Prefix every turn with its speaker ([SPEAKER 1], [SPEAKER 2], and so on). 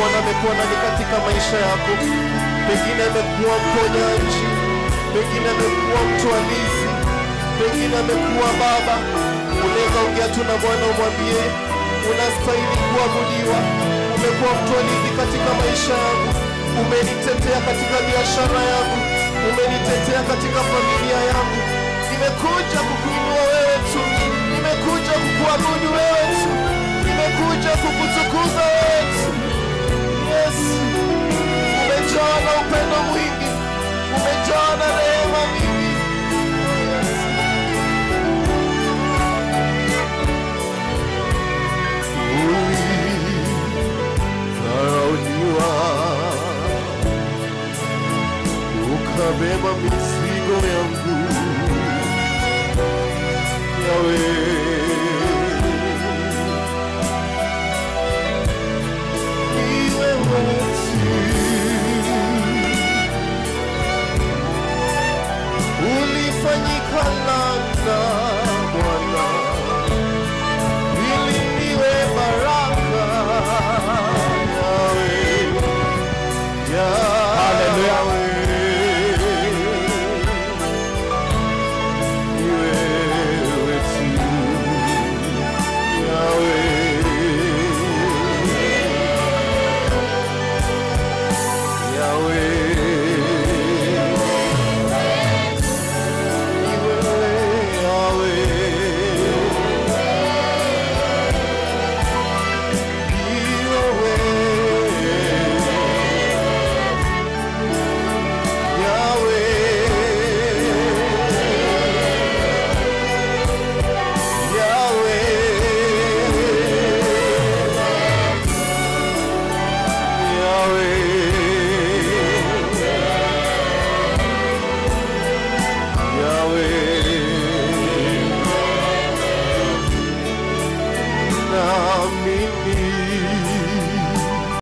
[SPEAKER 1] Bwana amekuwa nani katika maisha yako. Pengine amekuwa mponyaji, pengine amekuwa mtwalizi, pengine amekuwa baba. Unaweza ongea tu na Bwana umwambie unastahili kuabudiwa. Umekuwa mtwalizi katika maisha yangu, umenitetea katika biashara yangu, umenitetea katika familia yangu. Nimekuja kukuinua wewe tu, nimekuja kukuabudu wewe tu, nimekuja kukutukuza wewe tu. Yesu, umejaa na upendo mwingi, umejaa na rehema mingi. Yesu, ulidharauliwa, ukabeba mizigo yangu. Yahweh, ni wewe tu ulifanyika laana